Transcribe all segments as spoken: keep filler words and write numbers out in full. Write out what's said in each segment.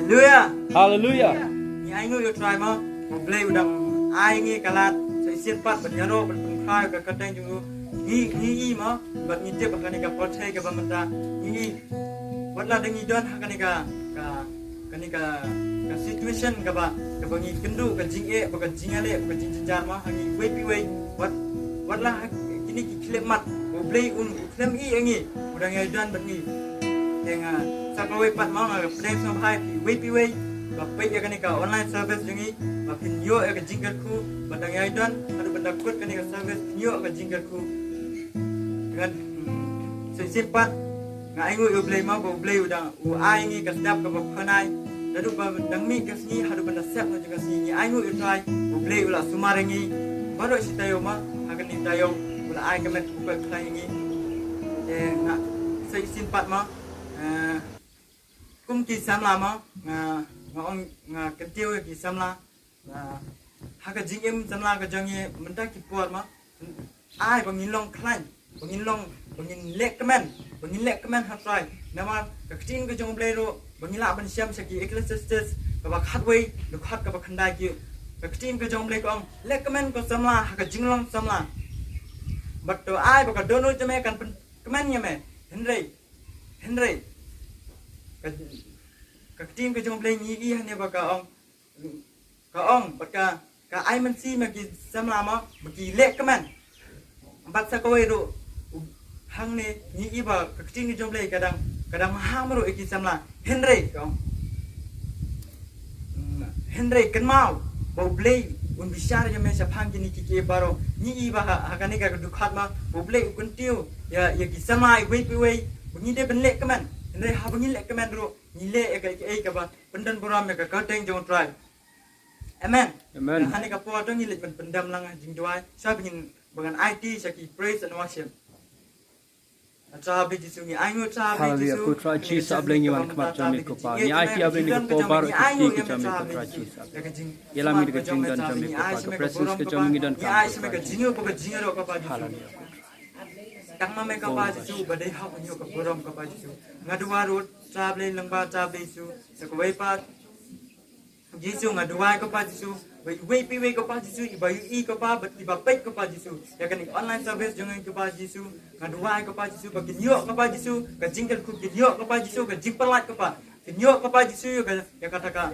Haleluya. Haleluya. Ngi ai nguh ïa u Trai mo, u Blei u dang ai ngi ka lad sa shisien pat ban ïaroh ban pynkhraw ïa ka kyrteng jong u. Ngi ngi i mo, bad ngi tip ha kane ka pyrthei kaba mynta ngi i. Wat la dang ngi don ha kane ka ka kane ka ka situation kaba kaba ngi kynduh ka jingeh bad ka jingïaleh bad ka jingjynjar mo ha ngi iwei pa iwei. Wat wat la ha kine ki khyllipmat u Blei un khlem ïa ngi, u dang ïai don bad ngi. Te nga sa kawei pat mo nga pdiang sngewbha ïa phi iwei pa iwei ba peit ïa kane ka online service jong ngi, ba phin ïoh ïa ka jingkyrkhu, ba dang ïai don haduh ban da kut kane ka service phin ïoh ka jingkyrkhu. Ngan sa shisien pat nga ai nguh ïa u Blei mo ba u Blei u dang u ai ngi ka sdap kaba khonai. Naduh ba dang mih ka sngi haduh ban da sep noh jong ka sngi ngi ai nguh ïa u Trai, u Blei u la sumar ïa ngi. Baroh shi taïew mo ha kane ka taïew u la ai ka met kaba khlaiñ ïa ngi. Te nga sa shisien pat mo, eh, kum ki samla mo, nga nga ong nga kyntiew ïa ki samla. Ah, ha ka jingim samla ka jong ngi mynta ki por mo, ai ba ngin long khlaiñ, ba ngin long, ba ngin leh kmen, ba ngin leh kmen ha u Trai. Namar ka ktien ka jong u Blei ruh ba ngin lah ban shem sha ki Ecclesiastes kaba khatwei, dkhot kaba khyndai ki, ka ktien ka jong u Blei ka ong, leh kmen ko samla ha ka jinglong samla. Bad to ai ba ka dohnud jong me kan pynkmen ïa me. Hynrei hynrei ka ka ktien ka jong u Blei ngi i hangne ba ka ong, ka ong bad ka ka ai mynsiem ïa ki samla mo ba ki leh kmen. Bad sa kawei ruh u hangne ngi i ba ka ktien ka jong u Blei ka dang ka dang maham ruh ïa ki samla. Hynrei ka ong, hynrei kynmaw ba u Blei un bishar ïa me shaphang kine ki kiei baroh. Ngi i ba ha ha kane ka dkhot mo ba u Blei u kyntiew ïa ïa ki samla iwei pa iwei ba ngi dei ban leh kmen. Hynrei haba ngi leh kmen ruh ngi leh ïa ka kiei kaba pyndon burom ïa ka kyrteng jong u Trai. Amen. Amen. Hangne ka por to ngi leit ban pyndem lang ha jingduwai. Sa ba ngin ba ngan aiti sha ki praise and worship. Trai Blei Jisu ngi ai nguh Trai Blei Jisu. Haleluya. Ko Trai Jisu, A Blei ngi wan khmat jong me ko Pa. Ngi aiti A Blei ngi ko Pa baroh ki kti ki jong me ko Trai Jisu. Ïalam ngi da ka jingdon jong me ko Pa, ka presence ka jong me ngi donkam ko Trai Jisu. Haleluya. Tang ma me ko Pa Jisu ba dei hok ngi ka burom ko Pa Jisu. Nga duwai ruh Trai Blei lyngba Trai Blei Jisu sa kawei pat. Jisu nga duwai ko Pa Jisu ba iwei pa iwei ko Pa Jisu iba ïohi ko Pa bad iba peit ko Pa Jisu ïa kane online service jong ngi ko Pa Jisu. Nga duwai ko Pa Jisu ba kin ïoh ko Pa Jisu ka jingkyrkhu, kin ïoh ko Pa Jisu ka jingpyllait ko Pa, kin ïoh ko Pa Jisu ïa ka ïa kata ka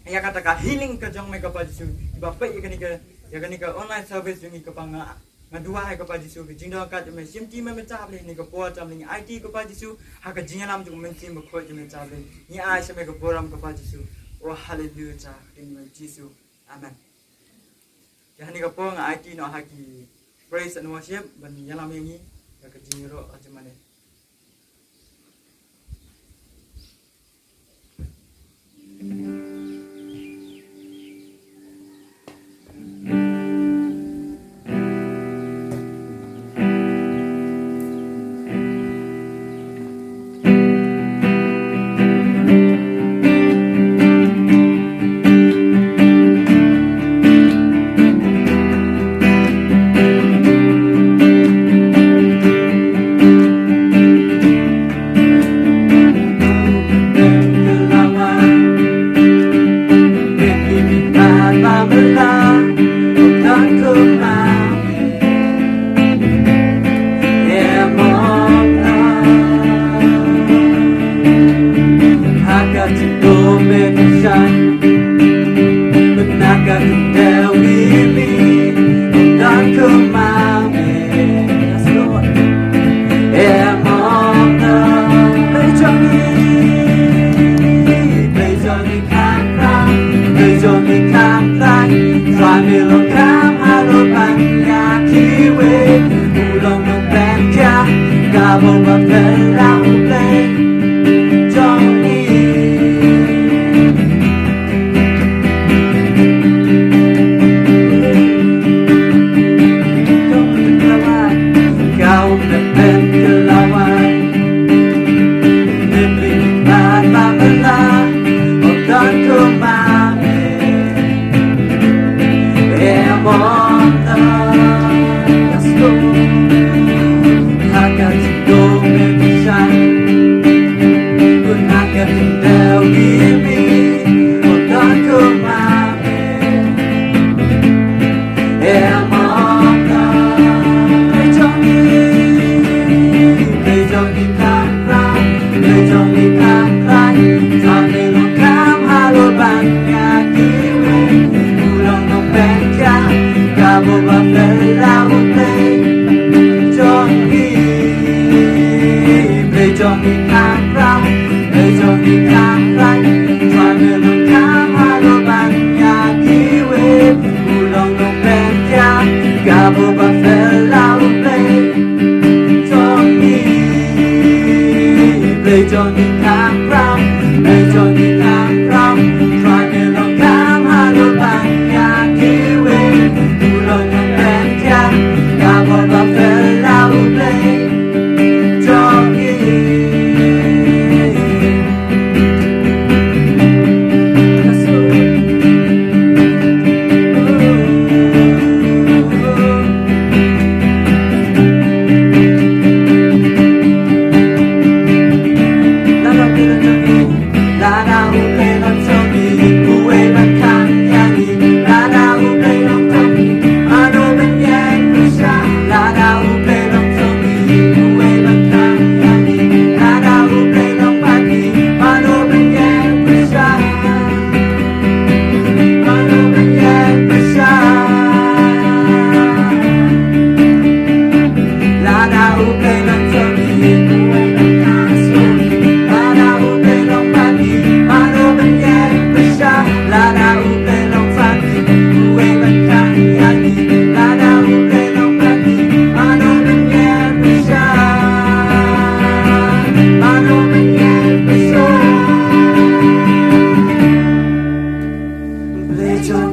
ïa kata ka healing ka jong me ko Pa Jisu. Iba peit ïa kane ka ïa kane ka online service jong ngi ko Pa nga Nga duwai ko Pa Jisu ka jingdon ka jong me shim ti me mynta Blei ne ka por jong me ngi aiti ko Pa Jisu ha ka jingïalam jong me shim ba khot jong me mynta Blei ngi ai sha me ka burom ko Pa Jisu. O haleluya ka kyrteng jong me Jisu. Amen. Te hangne ka por nga aiti noh ha ki praise and worship ban ïalam ïa ngi ha ka jingïaroh ha jingmane.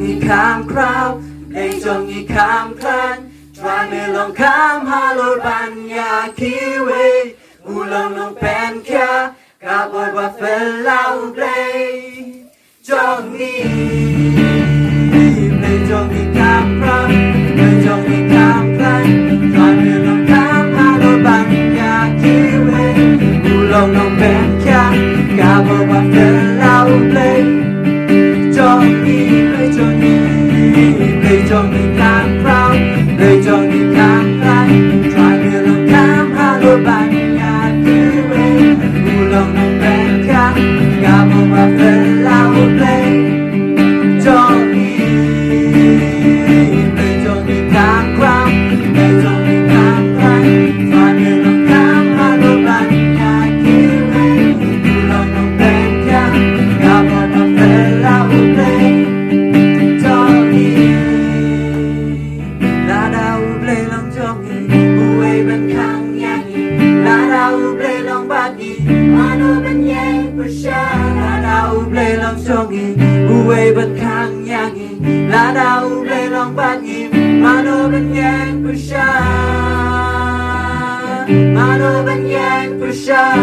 Ngi kham khraw, Blei jong ngi kham khlaiñ. Trai me long kham halor ban ïa kiwei. U long nongpynkhia ka bor ba phylla, U Blei jong ngi. Blei jong ngi kham khraw, Blei jong ngi kham khlaiñ. Trai me long kham halor ban ïa kiwei. U long nongpynkhia ka bor ba phylla, U Blei jong ngi, Blei jong ngi, Blei jong ngi kham khraw, Blei jong ngi kham khlaiñ. Trai me long kham halor ban ïa kiwei. U long nongpynkhia ka bor ba phylla, U Blei jong ngi. Blei jong ngi kham khraw, Blei jong ngi kham khlaiñ. Trai me long kham halor ban ïa kiwei. U long nongpynkhia ka bor ba phylla, U Blei jong ngi. Lada U Blei long jong ngi, uei ban khang ïa ngi? Lada U Blei long bad ngi, mano ban ïeng pyrshah? Lada U Blei long jong ngi, uei ban khang ïa ngi? Lada U Blei long bad ngi, mano ban ïeng pyrshah? Mano ban ïeng pyrshah?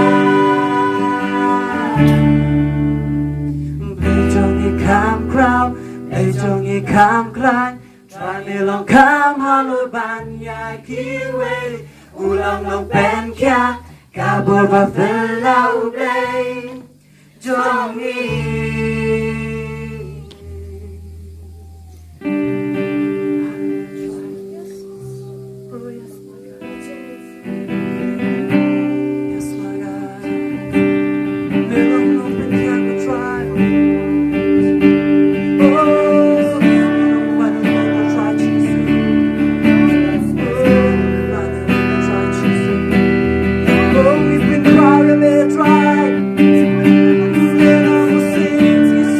Blei jong ngi kham khraw, Blei jong ngi kham khlaiñ. Trai me long kham halor ban ïa kiwei. U long nongpynkhia ka bor ba phylla, U Blei jong ngi. Yes, my God. May long nongpynkhia ka trai. Oh, nongpynkhia ka trai, Jesus. Oh, nongpynkhia ka trai, Jesus. Oh, we've been crying, may trai. May long sins, yes,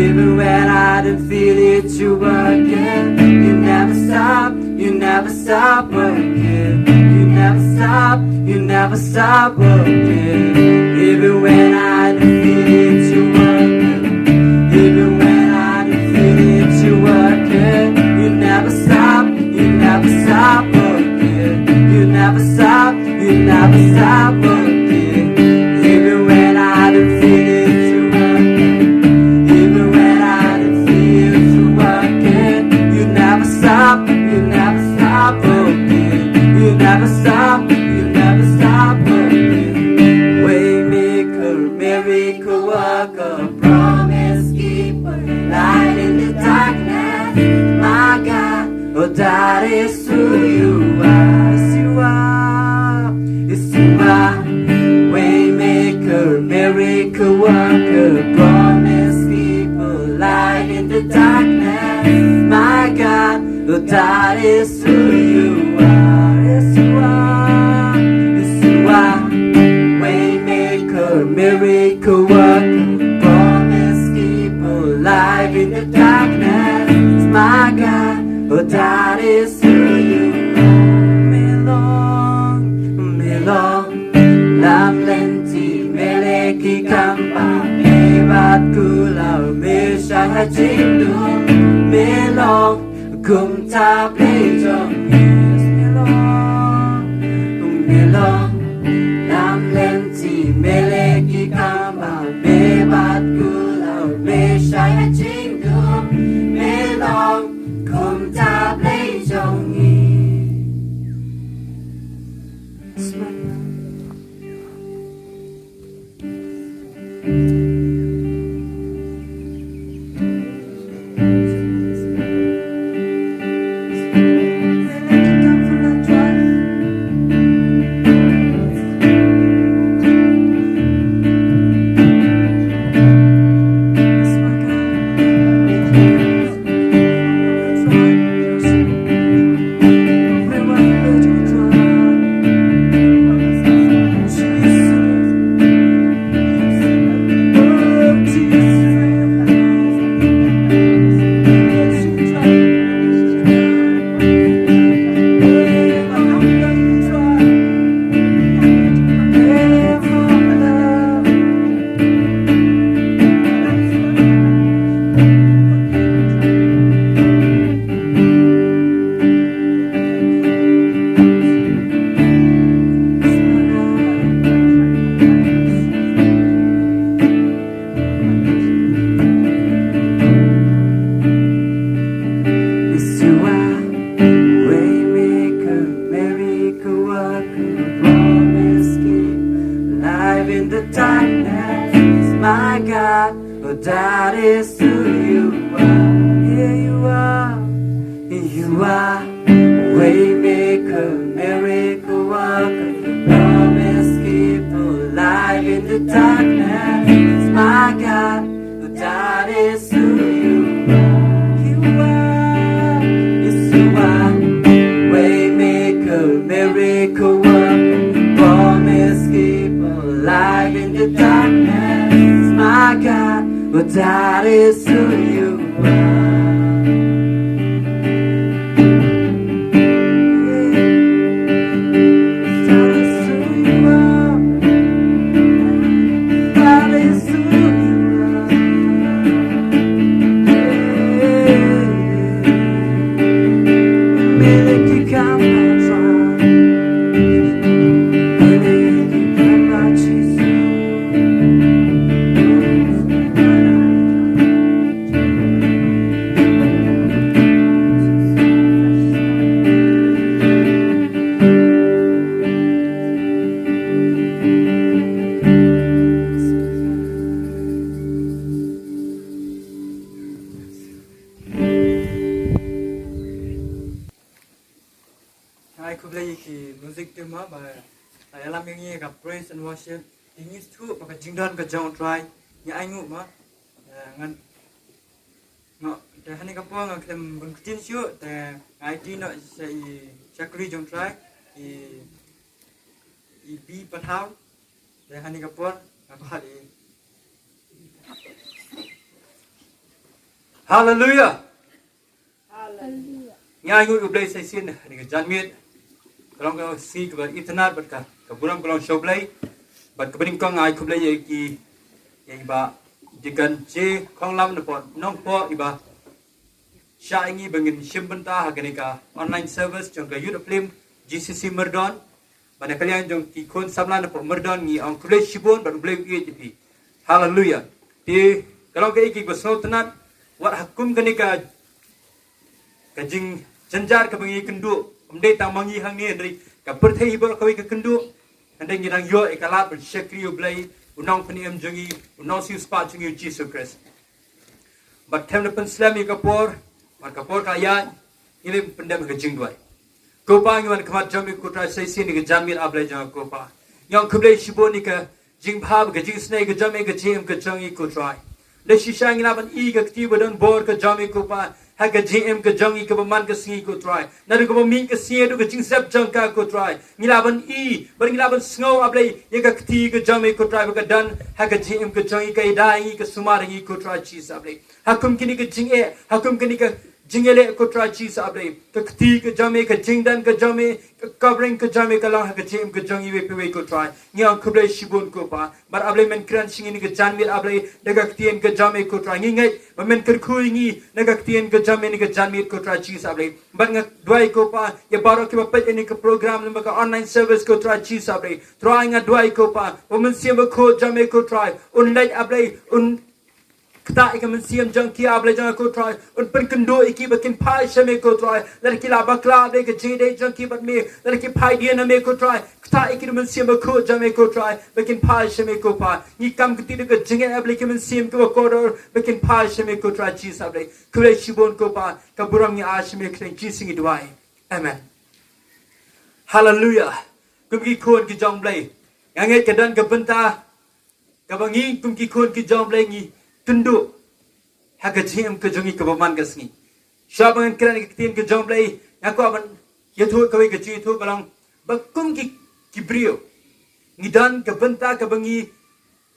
Even when I don't feel it, you're working. You never stop, you never stop working. You never stop, you never stop working. Even when I don't feel it, you're working. Even when I don't feel it, you're working. You never stop, you never stop working. You never stop, you never stop working. Even when I don't feel it, you're working. Even when I don't feel it, you're working. You never stop, you never stop working. You never stop, you never stop working. Waymaker, miracle worker, promise keeper, light in the darkness, my God. Oh, that is who you are. Yes, you are. Yes, you are. Waymaker, miracle worker, promise keeper, light in the darkness. My God, oh, that is who you are. Yes, you are. Yes, you are. Waymaker, miracle worker, promise keeper, light in the darkness. My God, oh, that is who you are. Me long, me long, lam lynti, me leh ki kam ba, me bat kular, me shai ha jingdum, me long, kumta Blei jong ngi. Me long, me long, lam lynti, me leh ki kam ba, me bat kular, me shai ha jingdum, me long, kumta Blei jong ngi. Yes, you are. Waymaker, miracle worker, promise keeper, light in the darkness, my God, oh, that is who you are. Yeah, you are. You are waymaker, miracle worker, promise keeper, light in the darkness, my God, oh, that is who you are. You are, yes, you are. Waymaker, miracle worker, promise keeper, light in the darkness, my God, oh, that is who you are. Ai khublei ïa ki music team ba la ïalam ïa ngi ka praise and worship. Te ngi sngewthuh ba ka jingdon ka jong U Trai ngi ainguh ma. Eh, ngan, nga, te hangne ka por nga khlem bun ktien shuh, te nga aiti noh sha i shakri jong U Trai, i, i B Pathaw. Te hangne ka por nga kyrpad ïa i. Haleluya. Ngi ai nguh ïa U Blei sa shisien ha kane ka janmiet. Ka long ka sngi kaba itynnad bad ka, ka burom ka long sha U Blei. Bad kaba nyngkong nga ai khublei ïa ki, ïa i Bah Deacon J Khonglam na pdeng Nongpoh, iba shah ïa ngi ba ngin shim bynta ha kane ka online service jong ka Youth Aflame G C C Myrdon. Bad na ka liang jong ki khun samla na pdeng Myrdon ngi ong khublei shibun bad U Blei u ïeit ïa phi. Haleluya. Te ka long kaei kaba sngewtynnat, wat ha kum kane ka, ka jingjynjar kaba ngi kynduh, ym dei tang ma ngi hangne hynrei ka pyrthei hi baroh kawei ka kynduh. Hynrei ngi dang ïoh ïa ka lad ban shakri ïa U Blei, U Nongpynim jong ngi, U Nongsiewspah jong ngi U Jisu Khrist. Bad khlem da pynslem ïa ka por, bad ka por ka ïaid, ngi la pyndem ha ka jingduwai. Ko Pa, ngi wan khmat jong me ko Trai sa shisien ha ka janmiet, A Blei jong nga ko Pa. Ngi ong khublei shibun ïa ka jingbha, ka jingisynei, ka jingim, ka jingim ka jong ngi ko Trai. Da shisha ngi lah ban i ka kti ba don bor ka jong me ko Pa ha ka jingim ka jong ngi kaba man ka sngi ko Trai. Naduh kaba mih ka sngi haduh ka jingsep jong ka ko Trai, ngi lah ban i bad ngi lah ban sngew, A Blei, ïa ka kti ka jong me ko Trai ba ka don ha ka jingim ka jong ngi, ka ïada ïa ngi, ka sumar ïa ngi ko Trai Jisu, A Blei. Ha kum kine ki jingeh, ha kum kine ki jingeh leh ko Trai Jisu, A Blei, ka kti ka jong me, ka jingdon ka jong me, ka covering ka jong me ka long ha ka jingim ka jong ngi iwei pa iwei ko Trai. Ngi ong khublei shibun ko Pa. Bad A Blei men kren sha ngi ha kane ka janmiet, A Blei, da ka ktien ka jong me ko Trai. Ngi ngeit ba men kyrkhu ïa ngi da ka ktien ka jong me ha kane ka janmiet ko Trai Jisu, A Blei. Bad nga duwai ko Pa ïa baroh kiba peit ïa kane ka program lyngba ka online service ko Trai Jisu, A Blei. Trai nga duwai ko Pa ba U Mynsiem Bakhuid jong me ko Trai un leit, A Blei, un ktah ïa ka mynsiem jong ki, A Blei jong nga ko Trai, un pynkynduh ïa ki ba kin phai sha me ko Trai. Lada ki la bakla, A Blei, ka jingïadei jong ki bad me, lada ki phai dien na me ko Trai, ktah ïa ki da U Mynsiem Bakhuid jong me ko Trai ba kin phai sha me ko Pa. Ngi kam kti da ka jingeh, A Blei, ki mynsiem kiba kordor ba kin phai sha me ko Trai Jisu, A Blei. Khublei shibun ko Pa, ka burom ngi ai sha me, ha ka kyrteng Jisu ngi duwai. Amen. Haleluya. Kum ki khun ki jong U Blei, nga ngeit ka don ka bynta kaba ngi kum ki khun ki jong U Blei ngi kynduh ha ka jingim ka jong ngi kaba man ka sngi. Shuwa ba ngan kren ka ktien ka jong U Blei, nga kwah ban ïathuh kawei ka jingïathuh ka long ba kum ki, ki briew, ngi don ka bynta kaba ngi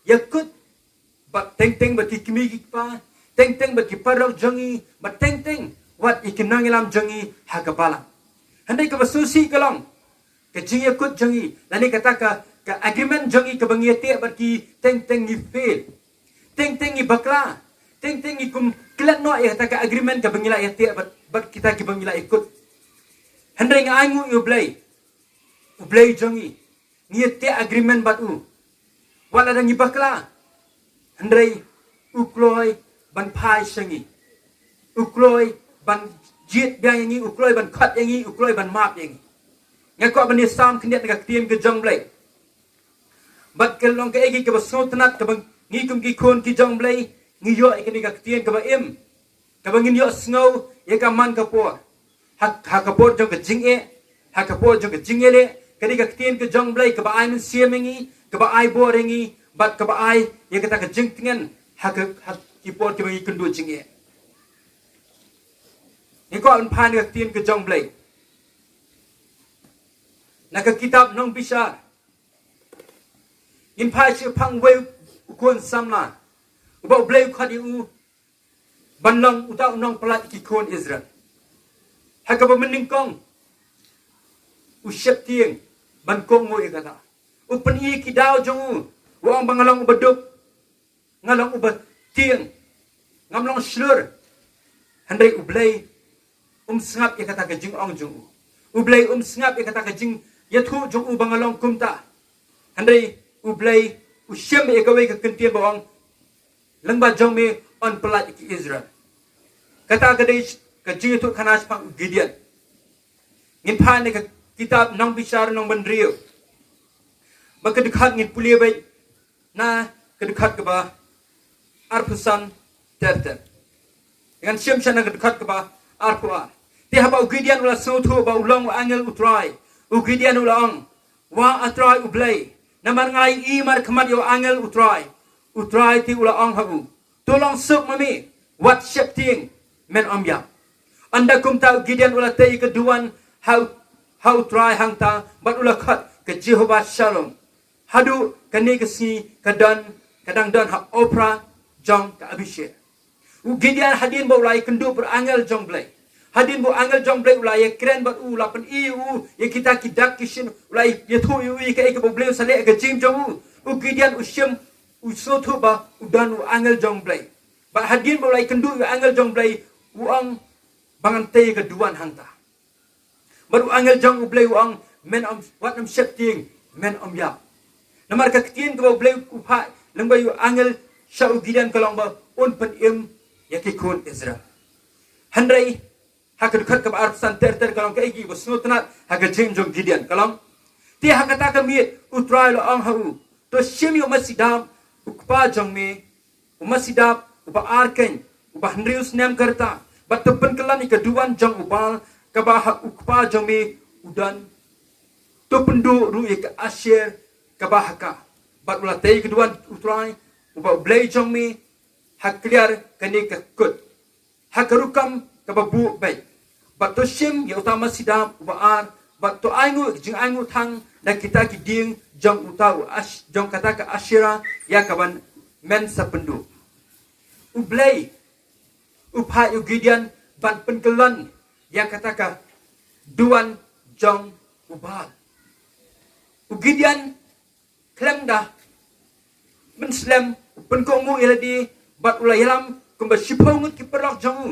ïakut bad teng teng bad ki kmie ki kpa, teng teng bad ki paralok jong ngi, bad teng teng wat ïa ki nongïalam jong ngi ha ka balang. Hynrei kaba sngewsih ka long ka jingïakut jong ngi, lane kata ka, ka agreement jong ngi kaba ngi ïateh bad ki, teng teng ngi fail. Teng teng ngi bakla. Teng teng ngi kum klet noh ïa kata ka agreement kaba ngi la ïateh bad, bad kita kiba ngi la ïakut. Hynrei nga ai nguh ïa U Blei, U Blei jong ngi, ngi ïateh agreement bad u. Wat lada ngi bakla, hynrei u kloi ban phai sha ngi. U kloi ban jied biang ïa ngi, u kloi ban khot ïa ngi, u kloi ban map ïa ngi. Nga kwah ban ïasam khyndiat na ka ktien ka jong U Blei. Bad ka long kaei kaba sngewtynnat kaba ngi kum ki khun ki jong U Blei ngi ïoh ïa kane ka ktien kaba im, kaba ngin ïohsngew ïa ka man ka por. Ha, ha ka por jong ka jingeh, ha ka por jong ka jingeh leh, ka dei ka ktien ka jong U Blei kaba ai mynsiem ïa ngi, kaba ai bor ïa ngi, bad kaba ai ïa kata ka jingtngen ha ka, ha ki por kiba ngi kynduh jingeh. Ngi kwah ban phai na ka ktien ka jong U Blei na ka kitab Nongbishar. Ngin phai shaphang uwei u khun samla uba U Blei u khot ïa u ban long uta u nongpynlait ki khun Israel. Ha kaba mynnyngkong u sheptieng ban kohnguh ïa kata. U pyni ki daw jong u, u ong ba nga long uba duk, nga long uba tieng, ngam long shlur. Hynrei U Blei um sngap ïa kata ka jingong jong u. U Blei um sngap ïa kata ka jingïathuh jong u ba nga long kumta. Hynrei U Blei u shim ïa kawei ka kyntien ba ong, lyngba jong me yn pyllait ïa ki Israel. Kata ka dei ka jingïathuh khana shaphang u Gideon. Ngin phai na ka kitab Nongbishar Nongbynriew, ba ka dkhot ngin pule beit na ka dkhot kaba arphew san ter ter. Ngan shim sha na ka dkhot kaba arphew ar. Te haba u Gideon u la sngewthuh ba u long u angel U Trai, u Gideon u la ong, Wah, A Trai U Blei, namar nga la ïohi markhmat ïa u angel U Trai. U Trai te u la ong ha u, to long suk ma me, wat sheptieng, men ym ïap. Ynda kumta u Gideon u la tei ïa ka duwan ha, ha U Trai hangta bad u la khot, Ka Jehobah Shalom. Haduh kane ka sngi ka don, ka dang don ha Ophrah jong ka Abishur. U Gideon hadien ba u la ïakynduh bad u angel jong Blei, hadien ba u angel jong Blei u la ïakren bad u, u la pyni ïa u ïa kita ki dak ki shin, u la ïathuh ïa u ïa kaei kaba U Blei u sa leh ha ka jingim jong u, u Gideon u shim, u sngewthuh ba u don u angel jong Blei. Bad hadien ba u la ïakynduh ïa u angel jong Blei, u ong ba ngan tei ïa ka duwan hangta. Bad u angel jong U Blei u ong, men ym, wat nym sheptieng, men ym ïap. Namar ka ktien kaba U Blei u phah lyngba ïa u angel sha u Gideon ka long ba un pynim ïa ki khun Israel. Hynrei ha ka dkhot kaba arphew san ter ter ka long kaei kaba sngewtynnat ha ka jingim jong Gideon ka long, te ha kata ka miet U Trai u la ong ha u, to shim ïa u masi dab u kpa jong me, u masi dab uba ar keiñ, uba hynriew snem ka rta, bad to pynkyllon ïa ka duwan jong u Baal kaba ha u kpa jong me u don. To pynduh ruh ïa ka Asher kaba ha ka. Bad u la tei ïa ka duwan U Trai uba U Blei jong me ha kliar kane ka kut, ha ka rukom kaba buh beit. Bad to shim ïa uta u masi dab uba ar, bad to ainguh ka jingainguh thang da kita ki dieng jong uta u Ash-, jong kata ka Asherah ïa kaban men sa pynduh. U Blei u phah ïa u Gideon ban pynkyllon ïa kata ka duwan jong u Baal. U Gideon khlem da mynslem u pynkohnguh ïa lade, bad u la ïalam kumba shiphew ngut ki paralok jong u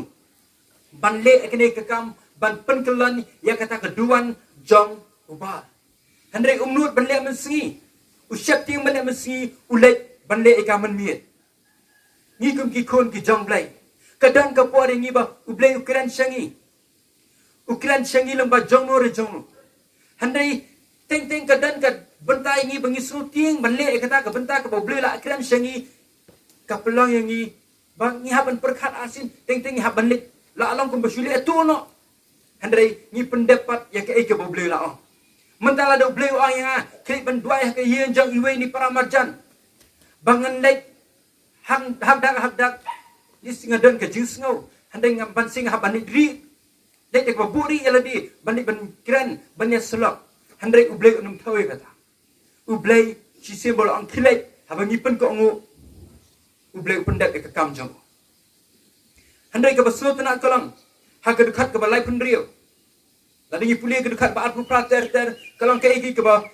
ban leh ïa kane ka kam ban pynkyllon ïa kata ka duwan jong u Baal. Hynrei um nud ban leh mynsngi, u sheptieng ban leh mynsngi, u leit ban leh ïa ka mynmiet. Ngi kum ki khun ki jong Blei, ka don ka por ïa ngi ba U Blei u kren sha ngi. U kren sha ngi lyngba jongno re jongno. Hynrei teng teng ka don ka bynta ïa ngi ba ngi sngewtieng ban leh ïa kata ka bynta kaba U Blei u la kren sha ngi. Ka pynlong ïa ngi ba ngi hap ban pyrkhat arsien, teng teng ngi hap ban leit, la long kumba shu leh ïa tu noh. Hynrei ngi pyndep pat ïa kaei kaba U Blei u la ong. Mynta lada U Blei u ong ïa nga, khie leit ban duwai ha ka ïing jong iwei na i para marjan, ba ngan leit hang, hak dak, hak dak. Lehse nga don ka jingsngew, hynrei nga ban sing ha ban leit rieh, leit da kaba buhrieh ïa lade, ban leit ban kren, ban ïasyllok. Hynrei U Blei um thew ïa kata. U Blei shisien ba u la ong khie leit, haba ngi pynkohnguh, U Blei u pyndep ïa ka kam jong u. Hynrei kaba sngewtynnat ka long, ha ka dkhot kaba laiphew hynriew, lada ngi pule ka dkhot ba arphew phra ter ter, ka long kaei kaei kaba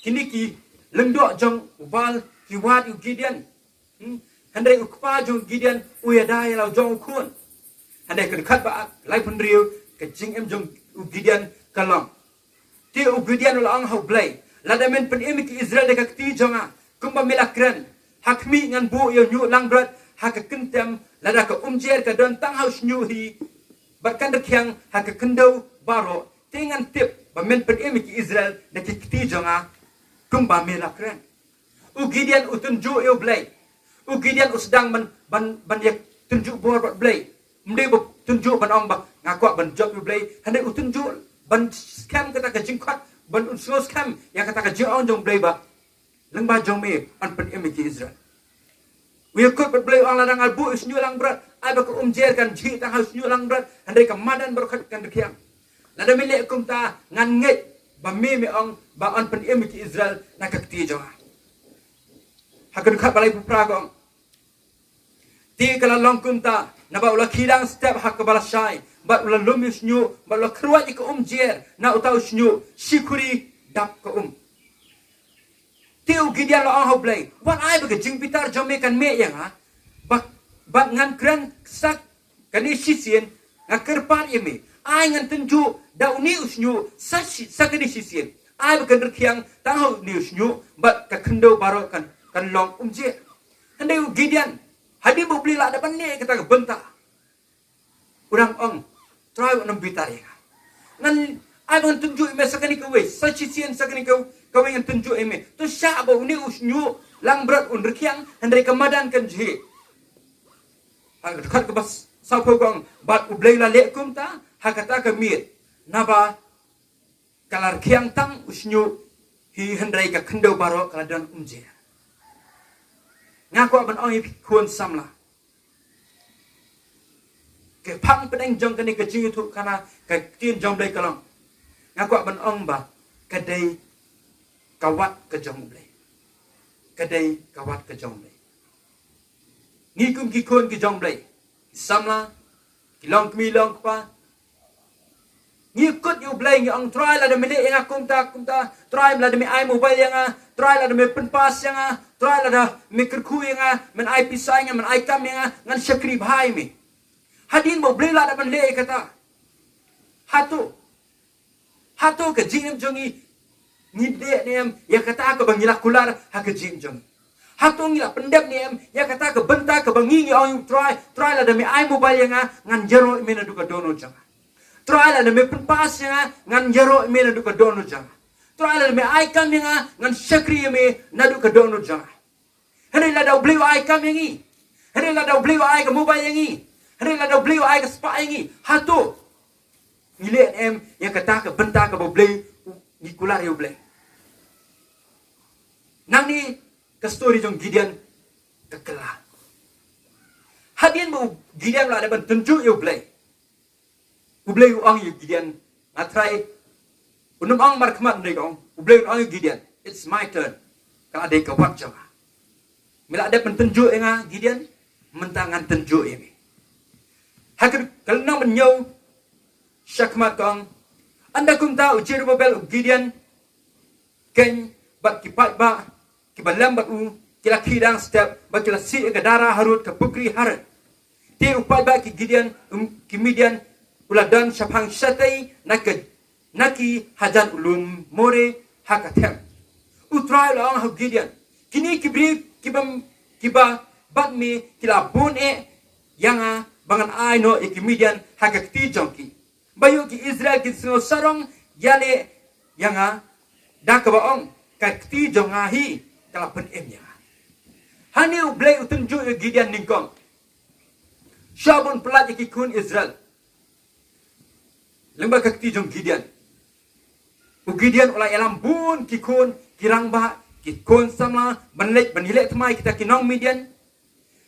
kine ki lyngdoh jong u Baal ki wad ïa u Gideon. Hmm? Hynrei u kpa jong u Gideon u ïada ïa la u jong u khun. Hynrei ka dkhot ba laiphew hynriew, ka jingim jong u Gideon ka long. Te u Gideon u la ong ha U Blei, lada men pynim ïa ki Israel da ka kti jong nga, kumba me la kren, ha khmih ngan buh ïa u shñiuh langbrot ha ka kyntem, lada ka umjer ka don tang ha u shñiuh hi, bad kan rkhiang ha ka khyndew baroh, te ngan tip ba men pynim ïa ki Israel da ki kti jong nga, kumba me la kren. U Gideon u tynjuh ïa U Blei. U Gideon u sdang ban, ban, ban ïa tynjuh bor bad Blei. Ym dei ba tynjuh ban ong ba nga kwah ban jop ïa U Blei. Hynrei u tynjuh ban skhem kata ka jingkhot, ban un sngew skhem ïa kata ka jingong jong U Blei ba lyngba jong me yn pynim ïa ki Israel. U ïakut bad Blei u ong lada nga buh ïa u shñiuh langbrot, ai ba ka umjer kan jhieh tang ha u shñiuh langbrot, hynrei ka madan baroh kan rkhiang. Lada me leh kumta ngan ngeit ba me me ong ba yn pynim ïa ki Israel na ka kti jong nga. Ha ka dkhot ba laiphew phra ka ong. Te ka la long kumta, naba u la khie dang step ha kaba lashai, bad u la lum ïa u shñiuh, bad u la khrwat ïa ka umjer na uta u shñiuh, shi khuri dap ka um. Te u Gideon u la ong ha U Blei, wat ai ba ka jingbitar jong me kan meh ïa nga, bad, bad ngan kren sa kane shisien, nga kyrpad ïa me, ai ngan tynjuh da une u shñiuh sa shi, sa kane shisien. Ai ba kan rkhiang tang ha une u shñiuh, bad ka khyndew baroh kan, kan long umjer. Hynrei u Gideon, hadien ba U Blei u la da ban leh kata ka bynta, u dang ong, Trai wat nym bitar ïa nga. Ngan, ai ba ngan tynjuh ïa me sa kane kawei, sa shisien sa kane ka, kawei ngan tynjuh ïa me. To shah ba une u shñiuh langbrot un rkhiang, hynrei ka madan kan jhieh. Ha ka dkhot kaba sawphew ka ong, bad U Blei u la leh kumta ha kata ka miet, naba ka la rkhiang tang u shñiuh hi, hynrei ka khyndew baroh ka la don umjer. Nga kwah ban ong ïa phi khun samla, ka phang pdeng jong kane ka jingïathuhkhana ka ktien jong U Blei ka long, nga kwah ban ong ba ka dei ka wat ka jong U Blei. Ka dei ka wat ka jong U Blei. Ngi kum ki khun ki jong U Blei, ki samla, ki long kmie long kpa. Ngi kut ïa U Blei, ngi ong, Trai, lada me leh ïa nga kumta kumta, Trai, lada me ai mobile ïa nga, Trai, lada me pynpass ïa nga, Trai, lada me kyrkhu ïa nga, men ai pisa ïa nga, men ai kam ïa nga, ngan shakri bha ïa me. Hadien ba U Blei u la dep ban leh ïa kata, hato, hato ka jingim jong ngi, ngi leh ne em ïa kata kaba ngi la kular ha ka jingim jong ngi? Hato ngi la pyndep ne em ïa kata ka bynta kaba ngi, ngi ong, Trai, Trai, lada me ai mobile ïa nga, ngan ïaroh ïa me naduh ka dohnud jong nga. Trai, lada me pynpass ïa nga, ngan ïaroh ïa me naduh ka dohnud jong nga. Trai, lada me ai kam ïa nga, ngan shakri ïa me naduh ka dohnud jong nga. Hynrei lada U Blei u ai kam ïa ngi, hynrei lada U Blei u ai ka mobile ïa ngi, hynrei lada U Blei u ai ka spah ïa ngi, hato ngi leh ne em ïa kata ka bynta kaba U Blei, ngi kular ïa U Blei? Nangne ka story jong Gideon ka kylla. Hadien ba u Gideon u la dep ban tynjuh ïa U Blei, U Blei u ong ïa u Gideon, nga trai, un ym ong markhmat, hynrei ka ong, U Blei un ong ïa u Gideon, "It's my turn. Ka la dei ka wat jong nga. Me la dep ban tynjuh ïa nga, Gideon, mynta ngan tynjuh ïa me." Ha ka, ka lynnong ban ïoh shakhmat ka ong, ynda kumta u Jerubabel, u Gideon, keiñ bad ki paidbah kiba lem bad u ki la khie dang step bad ki la sieh ïa ka dara harud ka pukri Harod. Te u paidbah ki Gideon, um, ki Midian, u la don shaphang shatei na ka, na ki hajan u lum More ha ka them. U Trai u la ong ha u Gideon, kine ki briew kiba, kiba bad me ki la bun eh ïa nga ba ngan ai noh ïa ki Midian ha ka kti jong ki. Ba ïoh ki Israel kin sngew sarong ïaleh ïa nga, da kaba ong, ka kti jong nga hi ka la pynim ïa nga. Hangne U Blei u tynjuh ïa u Gideon nyngkong. Shuwa ban pyllait ïa ki khun Israel lyngba ka kti jong Gideon, u Gideon u la ïalam bun ki khun, ki rangbah, ki khun samla, ban leit ban ïaleh thymmai kita ki nong Midian.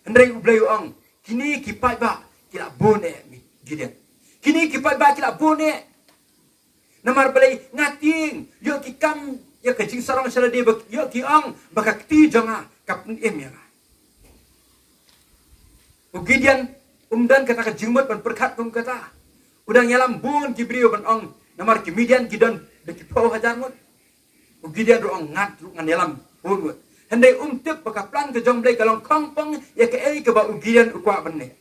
Hynrei U Blei u ong, kine ki paidbah ki la bun eh, Gideon. Kine ki paidbah ki la bun eh. Namar balei? Nga tieng ïoh ki kam ïa ka jingsarong sha lade, ba ïoh ki ong ba ka kti jong nga ka pynim ïa nga. U Gideon um don kata ka jingmut ban pyrkhat kum kata. U dang ïalam bun ki briew ban ong, namar ki Midian ki don da ki phew hajar ngut. U Gideon ruh ong, ngat ruh ngan ïalam bun ngut. Hynrei um tip ba ka plan ka jong U Blei ka long khongpong ïa kaei kaba u Gideon u kwah ban leh.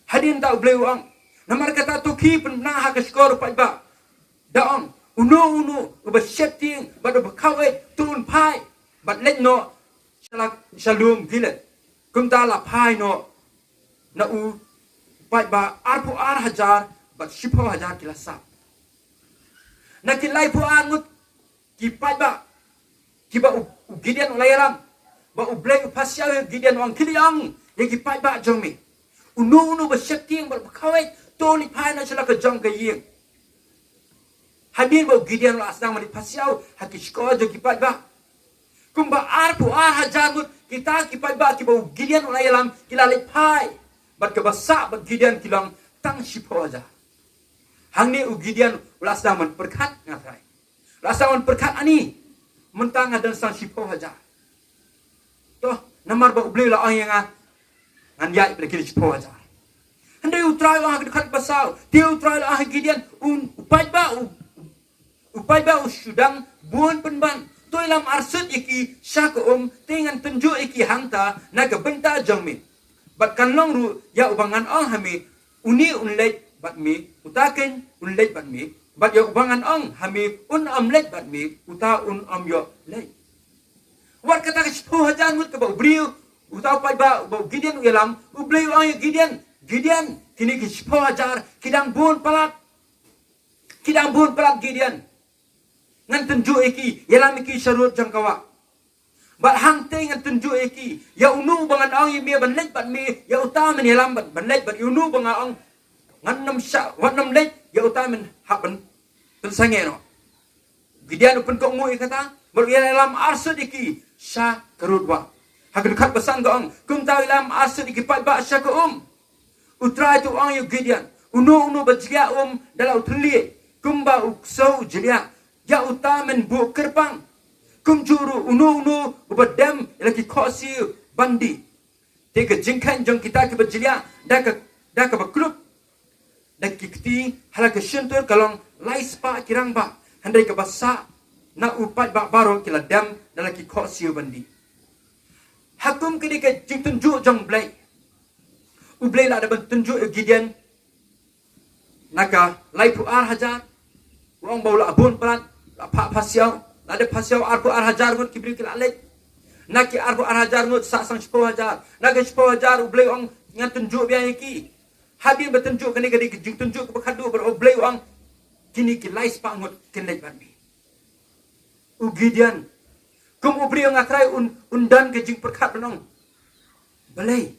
Hadien ta U Blei u ong, namar kata to khie pynbna ha ka shkor u paidbah, da ong, uno uno uba sheptieng bad uba khawei to un phai bad leit noh sha la, sha lum Gilead. Kumta la phai noh na u paidbah arphew ar hajar bad shiphew hajar ki la sah. Na ki laiphew ar ngut ki paidbah kiba u, u Gideon u la ïalam, ba U Blei u pasiaw ïa u Gideon, u ong, khie leit ong ïa ki paidbah jong me, uno uno ba sheptieng bad ba khawei to leit phai noh sha la ka jong ka ïing. Hadien ba u Gideon u la sdang ban leit pasiaw ha ki shkor jong ki paidbah, kumba arphew ar hajar ngut kita ki paidbah kiba u Gideon u la ïalam ki la leit phai, bad kaba sah bad Gideon ki long tang shiphew hajar. Hangne u Gideon u la sdang ban pyrkhat, nga trai, la sdang ban pyrkhat, ani mynta nga don tang shiphew hajar. To, namar ba U Blei u la ong ïa nga, ngan ïaid bad kine shiphew hajar. Hynrei U Trai u la ong ha ka dkhot ba saw, te U Trai u la ong ha Gideon, un, u paidbah, u, u paidbah u shu dang bun pynban. To ïalam arsut ïa ki sha ka um, te ngan tynjuh ïa ki hangta na ka bynta jong me. Bad kan long ruh, ïa uba ngan ong ha me, une un leit bad me, uta keiñ un leit bad me. Bad ïa uba ngan ong ha me, un ym leit bad me, uta un ym ïoh leit. Wat kata ka shiphew hajar ngut kaba u briew, uta u paidbah uba u Gideon u ïalam, U Blei u ong ïa Gideon, Gideon, kine ki shiphew hajar ki dang bun palat. Ki dang bun palat, Gideon. Ngan tynjuh ïa ki, ïalam ïa ki sharud jong ka wah. Bad hangtei ngan tynjuh ïa ki, ïa uno uba ngan ong ïa me ban leit bad me, ïa uta men ïalam ban, ban leit bad, ïa uno uba nga ong ngan nym shah, wat nym leit, ïa uta men hap ban pynsangeh noh. Gideon u pynkohnguh ïa kata, bad u ïalam arsut ïa ki sha ka rud wah. Ha ka dkhot ba san ka ong, kumta u ïalam arsut ïa ki paidbah sha ka um. U Trai te u ong ïa u Gideon, uno uno ba jliah um da la u thylliej, kumba u ksew u jliah, ïa uta men buh kyrpang. Kumjuh ruh uno uno uba dem ïa la ki khohsiew ban dih. Te ka jingkheiñ jong kita kiba jliah da ka, da kaba khluk da ki kti, ha la ka shyntur ka long lai spah ki rangbah, hynrei kaba sah na u paidbah baroh ki la dem da la ki khohsiew ban dih. Ha kum kane ka jingtynjuh jong U Blei, U Blei la dep ban tynjuh ïa u Gideon na ka laiphew ar hajar. U ong ba u la bun palat, la phah pha siaw, la dep pha siaw arphew ar hajar ngut ki briew ki la leit. Na ki arphew ar hajar ngut sah sang shiphew hajar. Na ki shiphew hajar U Blei u ong ngan tynjuh biang ïa ki. Hadien ba tynjuh kane ka dei ka jingtynjuh kaba khadduh bad U Blei u ong kine ki lai spah ngut kin leit bad me. U Gideon, kum u briew, nga trai, un, un don ka jingpyrkhat ban ong, balei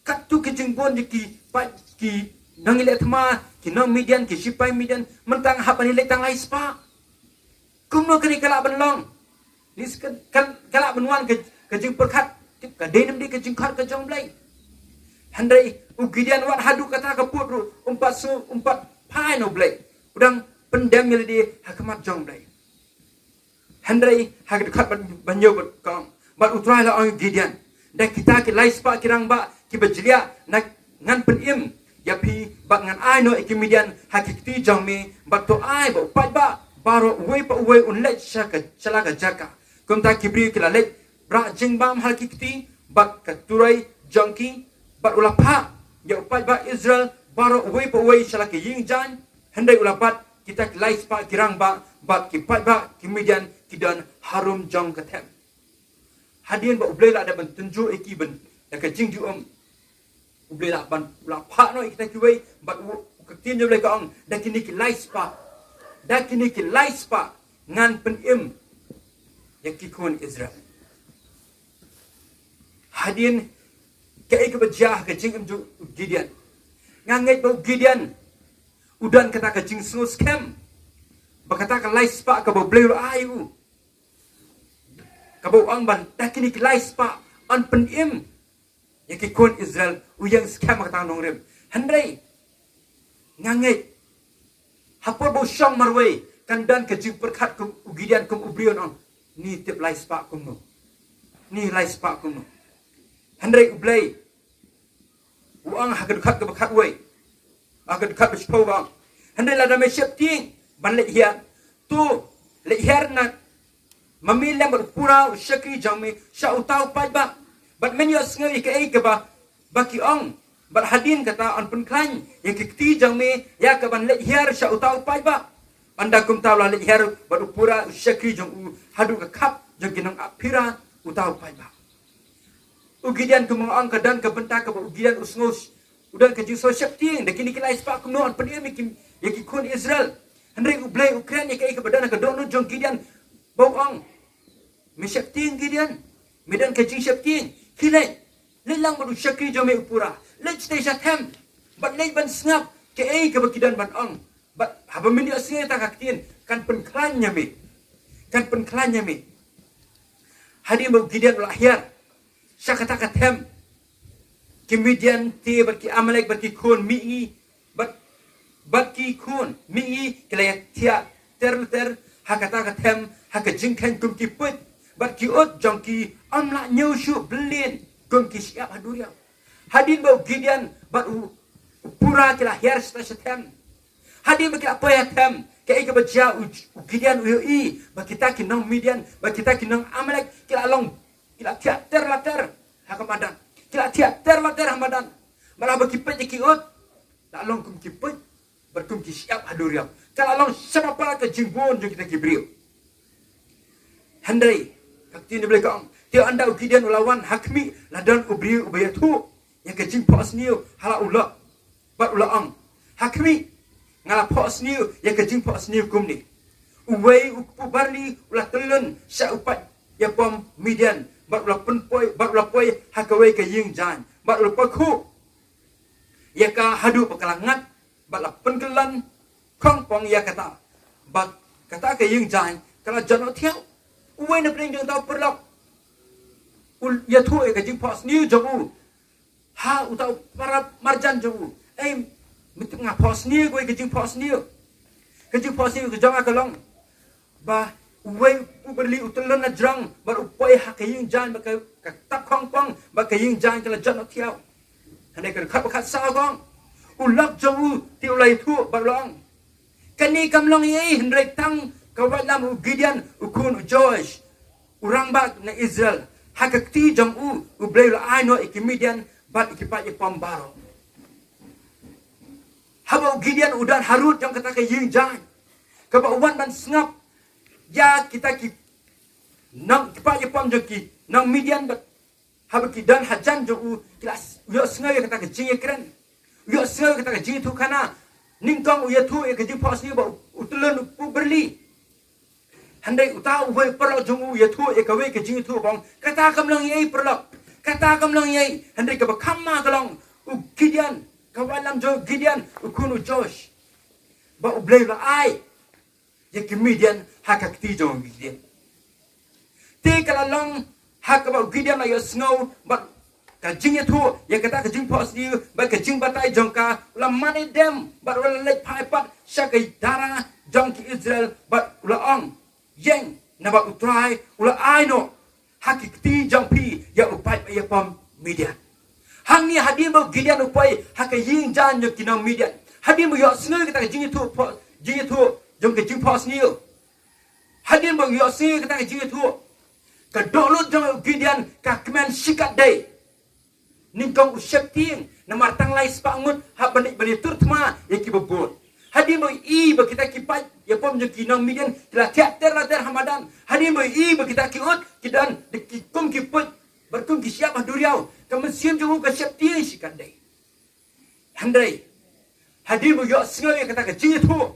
katto ki jingbun jong ki paid, ki nongïaleh thma, ki nong Midian, ki shipai Midian, mynta nga hap ban ïaleit tang lai spah. Kumno kane ka lah ban long? Ni s-, ka, ka, ka lah ban wan ka, ka jingpyrkhat, tip ka dei ne ym dei ka jingkhot ka jong U Blei. Hynrei u Gideon wat haduh kata ka pud ruh um pat sngew, um pat phai na U Blei. U dang pyndem ïa lade ha khmat jong U Blei. Hynrei ha ka dkhot ban, ban ïoh bad ka ong, bad U Trai la ong ïa u Gideon, da kita ki lai spah ki rangbah kiba jliah na ngan pynim ïa phi bad ngan ai noh ïa ki Midian ha ki kti jong me, bad to ai ba u paidbah baroh uwei pa uwei un leit sha ka, sha la ka jaka. Kumta ki briew ki la leit brat jingbam ha ki kti bad ka turoi jong ki, bad u la phah ïa u paidbah Israel baroh uwei pa uwei sha la ka ïing jaiñ. Hynrei u la bat kita ki lai spah ki rangbah bad ki paidbah ki Midian ki don harum jong ka them. Hadien ba U Blei la dep ban tynjuh ïa ki ban da ka jingjuh um, U Blei la ban, u la phah noh ïa kita kiwei, bad u, u ka ktien jong U Blei ka ong, da kine ki lai spah, da kine ki lai spah ngan pynim ïa ki khun Israel. Hadien kaei kaba jia ha ka jingim jong u Gideon? Nga ngeit ba u Gideon u don kata ka jingsngew skhem ba kata ka lai spah kaba U Blei u la ai u, kaba u ong ban da kine ki lai spah yn pynim ïa ki khun Israel, u ïeng skhem ha kata ka nongrim. Hynrei nga ngeit ha por ba u shong marwei kan don ka jingpyrkhat kum u Gideon, kum u briew, un ong, ni tip lai spah kumno, ni lai spah kumno. Hynrei U Blei u ong ha ka dkhot kaba khatwei, ha ka dkhot ba shiphew ba ong, hynrei lada me sheptieng ban leit hiar, to leit hiar na ma me lem bad u pura u shakri jong me sha uta u paidbah, bad men ïohsngew ïa kaei kaba, ba ki ong, bad hadien kata yn pynkhlaiñ ïa ki kti jong me ïa ka ban leit hiar sha uta u paidbah. Ynda kumta u la leit hiar bad u pura u shakri jong u haduh ka khap jong ki nongap phira uta u paidbah. U Gideon, kumba nga ong, ka don ka bynta kaba u Gideon u sngew, u don ka jingsngew sheptieng, da kine ki lai spah kumno yn pynim ïa ki, ïa ki khun Israel. Hynrei U Blei u kren ïa kaei kaba don ha ka dohnud jong u Gideon, ba u ong, me sheptieng Gideon, me don ka jingsheptieng, khie leit, leit lang bad u shakri jong me u pura, leit shatei sha them bad leit ban sngap kaei kaba ki don ban ong. Bad haba men ïohsngew ïa kata ka ktien kan pynkhlaiñ ïa me, kan pynkhlaiñ ïa me. Hadien ba u Gideon u la hiar sha kata ka them, ki Midian te bad ki Amalek bad ki khun mihngi, bad, bad ki khun mihngi ki la ïathiah ter ter ha kata ka them ha ka jingkheiñ kum ki puit, bad ki ut jong ki ym lah ñiew shuh byllien kum ki shyiap ha duriaw. Hadien ba u Gideon bad u, u pura ki la hiar shatei sha them, hadien ba ki la poi ha them, kaei kaba jia? U, u Gideon u ïohi ba kita ki nong Midian, ba kita ki nong Amalek ki la long, ki la thiah ter la ter ha ka madan, ki la thiah ter la ter ha madan. Bad haba ki peit ïa ki ut, la long kum ki puit bad kum ki shyiap ha duriaw. Ka la long shaba palat ka jingbun jong kita ki briew. Hynrei ka ktien U Blei ka ong, te ynda u Gideon u la wan, ha khmih, la don u briew uba ïathuh ïa ka jingphohsniew ha la u lok, bad u la ong, ha khmih, nga la phohsniew ïa ka jingphohsniew kumne: Uwei u kpu barli u la tyllun sha u paid ïapom Midian, bad u la pynpoi, bad u la poi ha kawei ka ïing jaiñ, bad u la pynkhuh ïa ka haduh ba ka la ngat, bad la pynkyllon khongpong ïa kata, bad kata ka ïing jaiñ ka la jot noh thiaw. Uwei na pdeng jong uta u paralok u ïathuh ïa ka jingphohsniew jong u ha uta u para marjan jong u. Ei, me tip nga phohsniew, kawei ka jingphohsniew, ka jingphohsniew ka jong nga ka long ba uwei u barli u tyllun na jrong bad u poi ha ka ïing jaiñ, bad ka, ka tap khongpong, bad ka ïing jaiñ ka la jot noh thiaw. Hynrei ka dkhot ba khatsaw ka ong, u lok jong u te u la ïathuh bad u la ong, kane kam long ei hynrei tang ka waitlam u Gideon u khun u Joash, u rangbah na Israel. Ha ka kti jong u, U Blei u la ai noh ïa ki Midian bad ïa ki paid ïapom baroh. Haba u Gideon u don harud jong kata ka ïing jaiñ, kaba u wan ban sngap ïa kita ki nong, ki paid ïapom jong ki nong Midian bad haba ki don hajan jong u, ki la s-, u ïohsngew ïa kata ka jingïakren, u ïohsngew ïa kata ka jingïathuhkhana. Nyngkong u ïathuh ïa ka jingphohsniew ba u, u tylli u pyrlok. Hynrei uta uwei u paralok jong u u ïathuh ïa kawei ka jingïathuh ba ong, kata kam long ei paralok, kata kam long ei. Hynrei kaba kham ma ka long, u Gideon, ka waitlam jong u Gideon u khun u Joash, ba U Blei u la ai ïa ki Midian ha ka kti jong u Gideon. Te ka la long ha kaba u Gideon u la ïohsngew bad ka jingïathuh ïa kata ka jingphohsniew bad ka jingbatai jong ka, u la mane dem bad u la leit phai pat sha ka dara jong ki Israel bad u la ong, ïeng, naba U Trai u la ai noh ha ki kti jong phi ïa u paid ïapom Midian. Hangne hadien ba u Gideon u poi ha ka ïing jaiñ jong ki nong Midian, hadien ba u ïohsngew ïa kata ka jingïathuh pho-, jingïathuh jong ka jingphohsniew, hadien ba u ïohsngew ïa kata ka jingïathuh, ka dohnud jong u Gideon ka kmen shikatdei. Nyngkong u sheptieng, namar tang lai spah ngut hap ban leit ban ïatur thma ïa kiba bun. Hadien ba u i ba kita ki paid ïapom jong ki nong Midian ki la thiah ter la ter ha madan, hadien ba u i ba kita ki ut ki don da ki kum ki puit bad kum ki shyiap ha duriaw, ka mynsiem jong u ka sheptieng shikatdei. Hynrei hadien ba u ïohsngew ïa kata ka jingïathuh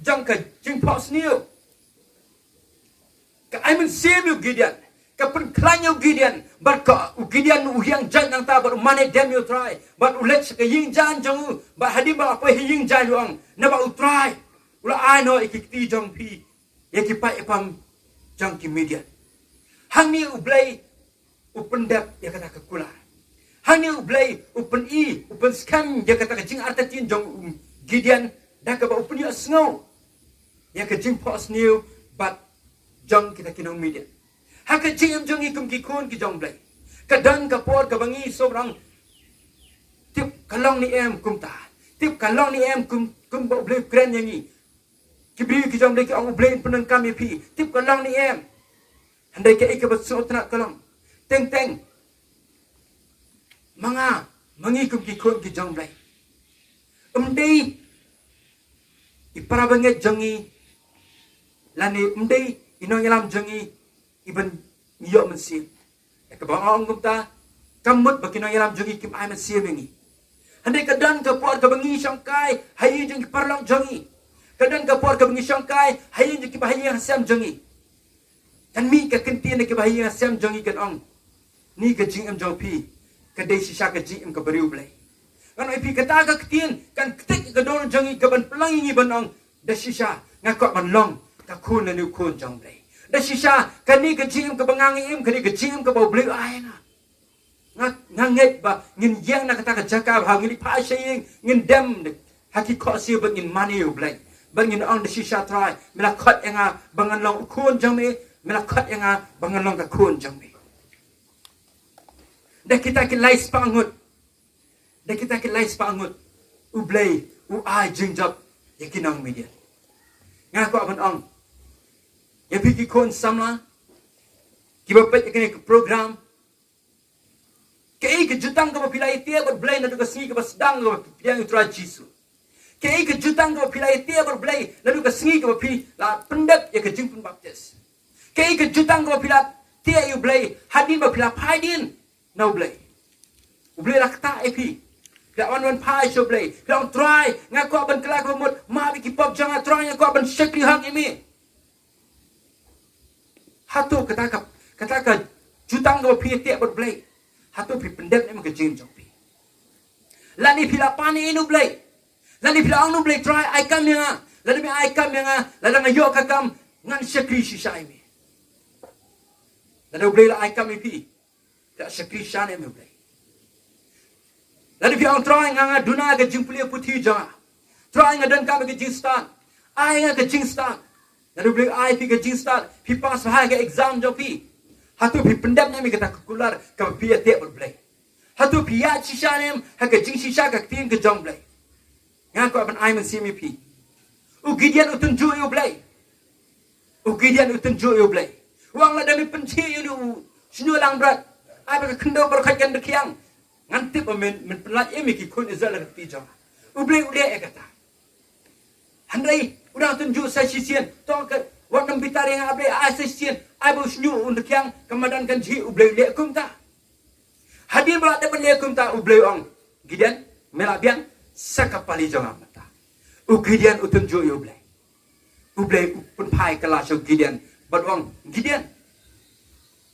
jong ka jingphohsniew, ka ai mynsiem ïa u Gideon, ka pynkhlaiñ ïa u Gideon, bad ka, u Gideon u ïeng jait nangta bad u mane dem ïa U Trai bad u leit sha ka ïing jaiñ jong u. Bad hadien ba u la poi ha ïing jaiñ u ong, naba U Trai u la ai noh ïa ki kti jong phi ïa ki paid ïapom jong ki Midian. Hangne U Blei u pyndep ïa kata ka kular. Hangne U Blei u pyni, u pynskhem ïa kata ka jingartatien jong u Gideon da kaba u pynïohsngew ïa ka jingphohsniew bad jong kita ki nong Midian. Ha ka jingim jong ngi kum ki khun ki jong U Blei, ka don ka por kaba ngi sngewthuh, tip ka long ne em kumta, tip ka long ne em kum, kumba U Blei u kren ïa ngi. Ki briew ki jong U Blei ki ong U Blei un pyndonkam ïa phi, tip ka long ne em. Hynrei kaei kaba sngewtynnat ka long, teng teng ma nga, ma ngi kum ki khun ki jong U Blei, ym dei i para bangeit jong ngi lane ym dei i nongïalam jong ngi iban ïoh mynsiem. Ïa kaba nga ong kumta, kam mut ba ki nongïalam jong ngi kim ai mynsiem ïa ngi. Hynrei ka don ka por kaba ngi shongkai ha ïing jong ki paralok jong ngi, ka don ka por kaba ngi shongkai ha ïing jong ki bahaïing hasem jong ngi. Kan mih ka ktien na ki bahaïing hasem jong ngi kan ong, ni ka jingim jong phi ka dei shisha ka jingim ka briew Blei. Ngan ong ïa phi, kata ka ktien kan ktik ka dur jong ngi kaban pynlong ïa ngi ban ong, da shisha nga kwah ban long ka khun lane u khun jong U Blei. Da shisha kane ka jingim kaba nga ngi im, kane ka jingim kaba U Blei u ai ïa nga. Nga, nga ngeit ba ngin ïeng na kata ka jaka ba ngin ïa phai sha ïing, ngin dem ha ki khohsiew bad ngin mane ïa U Blei, bad ngin ong, da shisha Trai, me la khot ïa nga ba ngan long u khun jong me, me la khot ïa nga ba ngan long ka khun jong me. Da kita ki lai spah ngut, da kita ki lai spah ngut U Blei u ai jingjop ïa ki nong Midian. Nga kwah ban ong ïa phi ki khun samla kiba peit ïa kane ka program, kaei ka jutang kaba phi la ïatieh bad U Blei naduh ka sngi kaba sdang kaba phi pdiang ïa U Trai Jisu? Kaei ka jutang kaba phi la ïatieh bad U Blei naduh ka sngi kaba phi la pyndep ïa ka jingpynbaptis? Kaei ka jutang kaba phi la tieh ïa U Blei hadien ba phi la phai dien na U Blei? U Blei la ktah ïa phi, phi la wan ban phai sha U Blei, phi la ong, Trai, nga kwah ban kylla kaba mut, map ïa ki pop jong nga, Trai, nga kwah ban shakri hok ïa me. Hato kata ka, kata ka jutang kaba phi ïatieh bad U Blei, hato phi pyndep ne em ha ka jingim jong phi? Lane phi la pan ïa U Blei, lane phi la ong ïa U Blei, Trai, ai kam ïa nga, lada me ai kam ïa nga, lada nga ïoh ka kam, ngan shakri shisha ïa me. Lada U Blei la ai kam ïa phi, phi la shakri shisha ne em ïa U Blei? Lada phi ong, Trai, nga, nga duna ka jingpule puthi jong nga, Trai, nga donkam ka jingstad, ai nga ka jingstad. Lada U Blei ai phi ka jingstad, phi pass bha ha ka exam jong phi, hato phi pyndep ne em ïa kata ka kular kaba phi ïatieh bad U Blei? Hato phi ïaid shisha ne em ha ka jingshisha ka ktien ka jong U Blei? Nga kwah ban ai mynsiem ïa phi. U Gideon u tynjuh ïa U Blei. U Gideon u tynjuh ïa U Blei. U ong lada me pynjhieh ïa une u shñiuh langbrot, ai ba ka khyndew baroh kan rkhiang. Ngan tip ba men, men pynlait im ïa ki khun Israel ha ka kti jong nga. U Blei u leh ïa kata. Hynrei u dang tynjuh sa shisien, to ka wat nym bitar ïa nga A Blei, ai sa shisien, ai ba u shñiuh un rkhiang, ka madan kan jhieh. U Blei u leh kumta. Hadien ba la dep ban leh kumta, U Blei u ong, Gideon, me lah biang sa ka pali jong nga mynta. U Gideon u tynjuh ïa U Blei. U Blei u pynphai kylla sha u Gideon bad u ong, Gideon,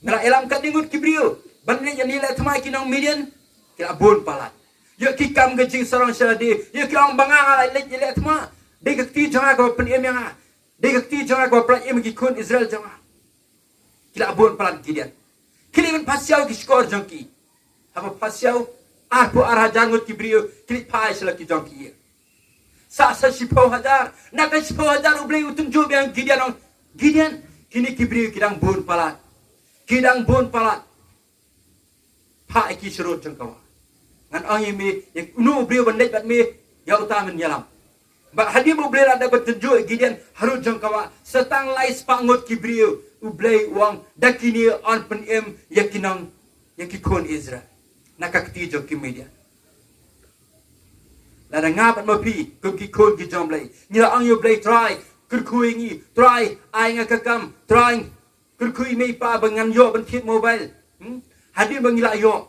me la ïalam katne ngut ki briew ban leit ïaleh thma ïa ki nong Midian? Ki la bun palat. Ïoh ki kam ka jingsarong sha lade, ïoh ki ong ba nga nga la leit ïaleh thma. Dei ka kti jong nga kaba pynim ïa nga. Dei ka kti jong nga kaba pynim ïa ki khun Israel jong nga. Ki la bun palat, Gideon. Khie leit ban phasiaw ki shkor jong ki. Haba phasiaw, arphew ar hajar ngut ki briew ki leit phai sha la ki jong ki ïing. Sa sa shiphew hajar, na ka shiphew hajar U Blei u tynjuh biang ïa u Gideon, u ong, Gideon, kine ki briew ki dang bun palat. Ki dang bun palat. Phah ïa ki sha rud jong ka wah. Ngan ong ïa me, ïa uno u briew ban leit bad me, ïa uta men ïalam. Bad hadien ba U Blei u la dep ban tynjuh ïa u Gideon ha rud jong ka wah, sa tang lai spah ngut ki briew, U Blei u ong, da kine yn pynim ïa ki nong, ïa ki khun Israel na ka kti jong ki Midian. Lada nga bad ma phi kum ki khun ki jong U Blei, ngi la ong ïa U Blei, Trai, kyrkhu ïa ngi, Trai, ai nga ka kam, Trai, kyrkhu ïa mei pa ba ngan ïoh ban thied mobile. Hmm? Hadien ba ngi la ïoh,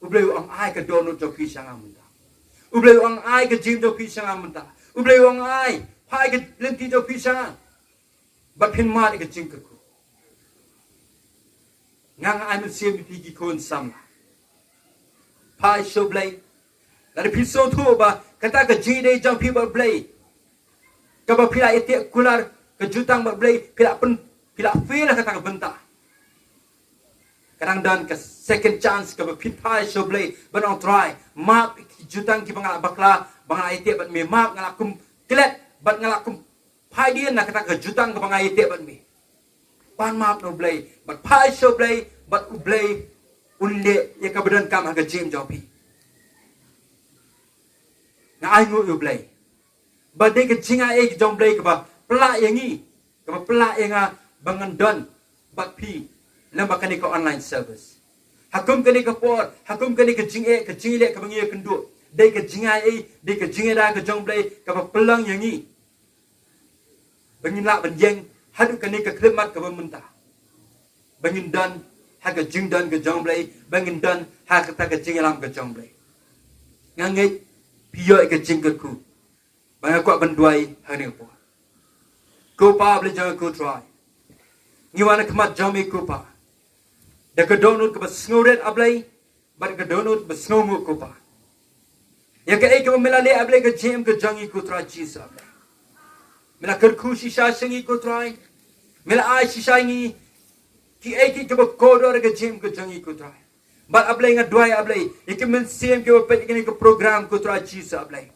U Blei u ong, ai ka dohnud jong phi sha nga mynta. U Blei u ong, ai ka jingim jong phi sha nga mynta. U Blei u ong, ai, phah ïa ka lynti jong phi sha nga. Bad phin mad ïa ka jingkyrkhu. Nga nga ai mynsiem ïa phi ki khun samla. Phai sha U Blei. Lada phi sngewthuh ba kata ka jingïadei jong phi bad U Blei, kaba phi la ïateh kular ka jutang bad U Blei, phi la pyn, phi la fail ha kata ka bynta, ka dang don ka second chance kaba phin phai sha U Blei ban ong, Trai, map ki jutang kiba nga la bakla, ba nga la ïateh bad me, map, nga la kum klet bad nga la kum phaidien na kata ka jutang kaba nga ïateh bad me. Pan map na U Blei bad phai sha U Blei, bad U Blei un leh ïa kaba donkam ha ka jingim jong phi. Nga ainguh ïa U Blei ba dei ka jingaiei jong U Blei kaba pynlah ïa ngi, kaba pynlah ïa nga ba ngan don bad phi lem bad kane ka online service. Ha kum kane ka por, ha kum kane ka jingeh, ka jingeh kaba ngi ïakynduh, dei ka jingaiei, dei ka jingïada ka jong U Blei kaba pynlong ïa ngi ba ngin lah ban ïeng haduh kane ka khyllipmat kaba mynta, ba ngin don ha ka jingdon ka jong U Blei, ba ngin don ha kata ka jingïalam ka jong U Blei. Nga ngeit phi ïoh ïa ka jingkyrkhu ba nga kwah ban duwai ha kane ka por. Ko Pa Blei jong nga, ko Trai, ngi wan ha khmat jong me, ko Pa, da ka dohnud kaba sngewrit, A Blei, bad ka dohnud ba sngewmut, ko Pa, ïa kaei kaba me la leh, A Blei, ka jingim ka jong ngi, ko Trai Jisu, A Blei. Me la kyrkhu shisha sha ngi, ko Trai. Me la ai shisha ïa ngi kiei kiei kiba kordor ha ka jingim ka jong ngi, ko Trai. Bad, A Blei, nga duwai, A Blei, ïa ki mynsiem kiba peit ïa kane ka program, ko Trai Jisu, A Blei.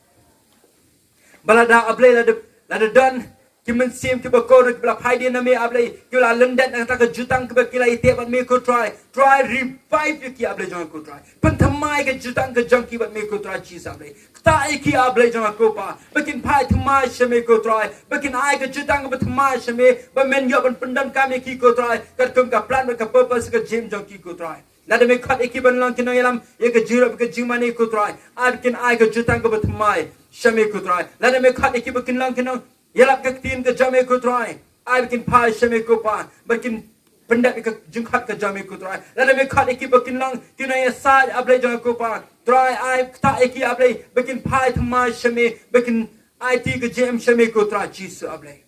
Ba lada, A Blei, lada, lada don ki mynsiem kiba kordor kiba la phaidien na me, A Blei, kiba la lyndet na kata ka jutang kaba ki la ïateh bad me, ko Trai. Trai, revive ïa ki, A Blei jong nga, ko Trai. Pynthymmai ka jutang ka jong ki bad me, ko Trai Jisu, A Blei. Ktah ïa ki, A Blei jong nga, ko Pa, ba kin phai thymmai sha me, ko Trai, ba kin ai ka jutang kaba thymmai sha me, ba men ïoh ban pyndonkam ïa ki, ko Trai, katkum ka plan bad ka purpose ka jingim jong ki, ko Trai. Lada me khot ïa ki ban long ki nongïalam ïa ka jingïarap ka jingmane, ko Trai, ai ba kin ai ka jutang kaba thymmai sha me, ko Trai. Lada me khot ïa ki ba kin long ki nongïalap ka ktien ka jong me, ko Trai, ai ba kin phai sha me, ko Pa, ba kin pyndep ïa ka jingkhot ka jong me, ko Trai. Lada me khot ïa ki ba kin long ki nongïasaid, A Blei jong nga, ko Pa, Trai, ai, ktah ïa ki, A Blei, ba kin phai thymmai sha me, ba kin aiti ka jingim sha me, ko Trai Jisu, A Blei.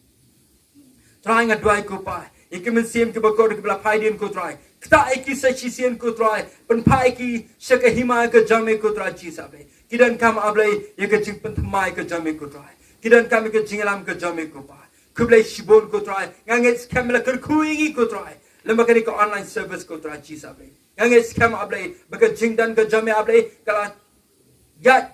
Trai, nga duwai, ko Pa, ïa ki mynsiem kiba kordor kiba la phaidien, ko Trai. Ktah ïa ki sa shisien, ko Trai. Pynphai ïa ki sha ka hima ka jong me, ko Trai Jisu, A Blei. Ki donkam, A Blei, ïa ka jingpynthymmai ka jong me, ko Trai. Ki donkam ïa ka jingïalam ka jong me, ko Pa. Khublei shibun, ko Trai. Nga ngeit skhem me la kyrkhu ïa ngi, ko Trai, lem bad kane ka online service, ko Trai Jisu, A Blei. Nga ngeit skhem, A Blei, ba ka jingdon ka jong me, A Blei, ka la ïaid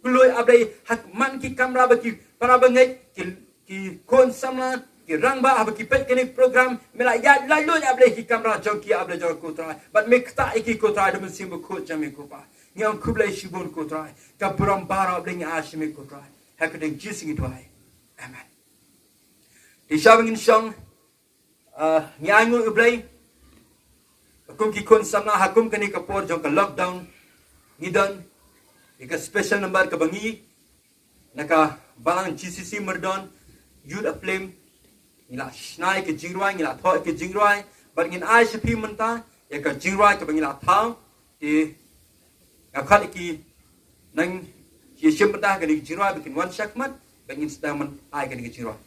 kloi, A Blei, ha man ki kamra, ba ki para bangeit, ki, ki khun samla, Ki rangbah haba ki peit kane ka program, me la ïaid lait luid, A Blei, ki kamra jong ki, A Blei jong nga, ko Trai. Bad me ktah ïa ki, ko Trai, da u Mynsiem Bakhuid jong me, ko Pa. Ngi ong khublei shibun, ko Trai. Ka burom baroh, A Blei, ngi ai sha me, ko Trai. Ha ka kyrteng Jisu ngi duwai. Amen. Te shwa ba ngin shong, ah, ngi ai nguh ïa U Blei. Kum ki khun samla, ha kum kane ka por jong ka lockdown, ngi don ïa ka special number kaba ngi na ka balang G C C Myrdon, Youth Aflame, ngi la shna ïa ka jingrwai, ngi la thoh ïa ka jingrwai, bad ngin ai sha phi mynta ïa ka jingrwai kaba ngi la thaw. Te nga khot ïa ki nongïashim bynta ha kane ka jingrwai ba kin wan shakhmat, ba ngin sdang ban ai kane ka jingrwai.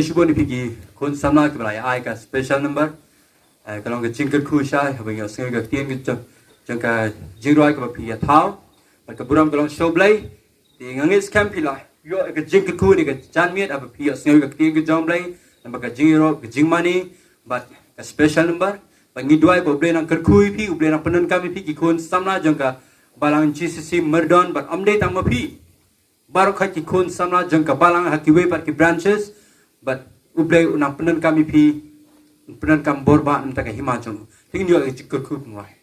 Shibun ïa phi ki khun samla kiba la ai ka special number. Eh, ka long ka jingkyrkhu shisha haba ngi ïohsngew ka ktien ka jong, jong ka jingrwai kaba phi ïa thaw. Bad ka burom ka long sha U Blei. Te nga ngeit skhem phi la ïoh ka jingkyrkhu ne ka janmiet haba phi ïohsngew ka ktien ka jong U Blei. Namar ka jingïarap, ka jingmane, bad ka special number. Bad ngi duwai ba U Blei nang kyrkhu ïa phi, U Blei nang pyndonkam ïa phi ki khun samla jong ka balang G C C Myrdon, bad ym dei tang ma phi. Baroh kawei ki khun samla jong ka balang ha kiwei pat ki branches, bad U Blei u nang pyndonkam ïa phi, pyndonkam bor ba na ka bynta ka hima jong u. Te ngin ïoh ka jingkyrkhu, pynwai.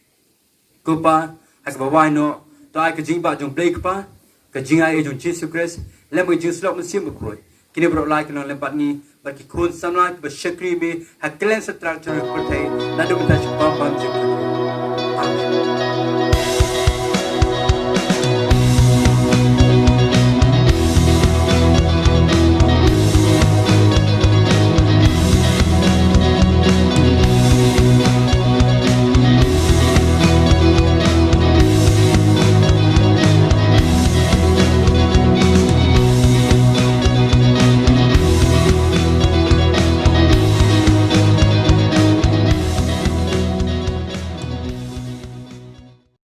Ko Pa, ha kaba wai noh, to ai ka jingïaid jong U Blei Kpa, ka jingaiei jong Jisu Khrist, lem bad ka jingsuk mynsiem bakhuid. Kine baroh lai ki long lem bad ngi, bad ki khun samla kiba shakri me ha kylleng satrang jong ka pyrthei, naduh mynta sha bam bam jong